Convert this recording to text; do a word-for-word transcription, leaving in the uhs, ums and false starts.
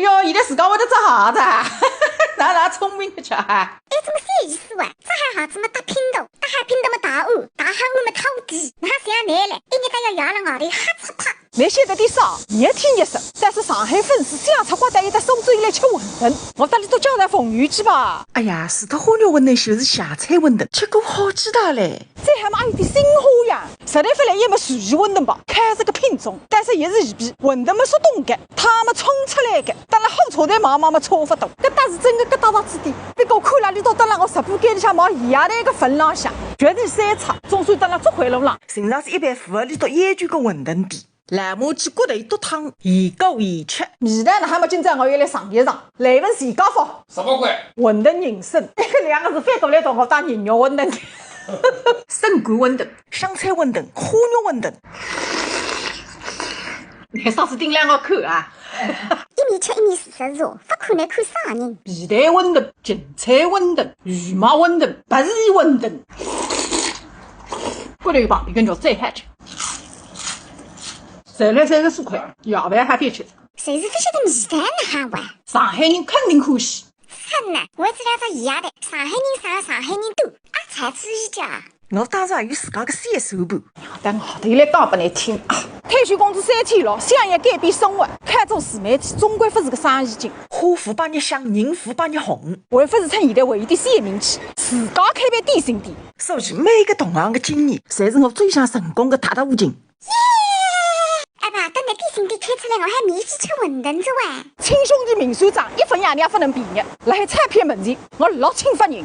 哟，现在自家会得着鞋子啊？哪哪聪明个小孩。哎，怎么小意思哇？着好鞋子么搭拼图，搭好拼图么大碗，大好碗么拖地，哪像㑚嘞？一日到夜夜了外头瞎出泡。 侬晓得点啥？热天热死，但是上海粉丝想出花头，一到苏州来吃馄饨，我搭侬到江南凤游去吧。哎呀，除脱虾肉馄饨就是鹹菜馄饨，吃过好几趟嘞。再还么还有点新花样，实在勿来也么鲫鱼馄饨吧，看这个品种，但是也是一比馄饨么速冻个，汤么冲出来个，当然好炒在妈妈么炒勿动，搿搭是真个搿搭上子的，不过看了侬到当然我直播间里向买一样的一个份浪向，绝对三叉，总算当然做回笼了。寻着是一般符合侬到要求个馄饨店。 老母鸡骨头一汤，一口一吃。味道呢，还没今朝我也来尝一尝。来份全家福，什么鬼？馄饨人参，搿个两个字翻过来同我打人肉馄饨。参馆馄饨、香菜馄饨、虾肉馄饨。侬啥事体两个口啊？一面吃一面四十度，勿看侬看啥人？皮蛋馄饨、芹菜馄饨、鱼麻馄饨、白斩馄饨。骨头旁边个肉最好吃。 侪来三十四块，夜饭还别吃。侪是勿晓得味道哪哈哇？上海人肯定欢喜。哼呐，我只要只一样的，上海人少，上海人多，阿才注意点啊。我当然还有自家个小算盘。但我头来讲拨侬听啊，退休工资三千六，想要改变生活，开种自媒体，总归勿是个生意经。花无百日香，人无百日红。还勿是趁现在唯一的小名气，自家开爿点心店。所以每个同行个经验，侪是我走向成功个踏踏途径。 耶！阿爸，等侬点心店开出来，我还面去吃馄饨子哇。亲兄弟明算账，一分洋钿也勿能便宜。辣海钞票面前，我老清发人。